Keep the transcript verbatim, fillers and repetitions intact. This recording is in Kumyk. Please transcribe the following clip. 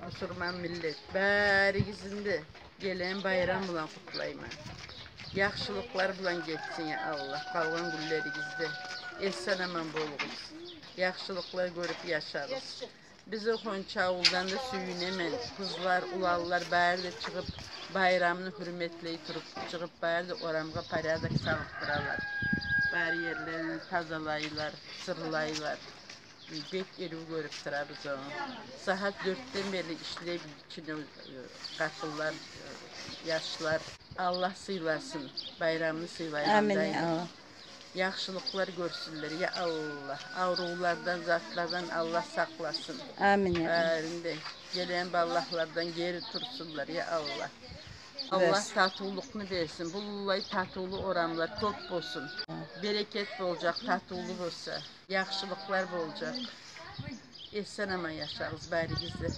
Мусулман миллет, баригизни де гелеген байрам булан къутлайман. Яхшылыкълар булан гетсин, я Аллагь, къалгъан гюнлеригиз де. Эсен-аман болугъуз. Яхшылыкълар гёрюп яшагъыз. Биз о Хончу авулдан да сююнемен. Къызлар, уланлар бары да чыгъып, байрамны гьюрметлей туруп, чыгъып, бары да орамгъа порядок салып туралар. Бары ерлерин тазалайлар, сырлайлар. Бек эрив гёрюп турабыз ону. Сагьат дёртден берли ишлей чиновник, э, къатынлар, э, яшлар. Аллагь сыйласын, байрамны сыйлайгъандай. Амин, я Аллагь. Яхшылыкълар гёрсюнлер, я Аллагь. Аврувлардан, затлардан Аллагь сакъласын. Амин, я Аллагь. Барин де гелеген балагьлардан гери турсунлар, я Аллагь. Аллагь татывлукъну берсин. Булай татывлу орамлар кёп болсун. Берекет болажакъ, татывлу болса. Яхшылыкълар болажакъ. Эсен-аман яшагъыз баригиз де.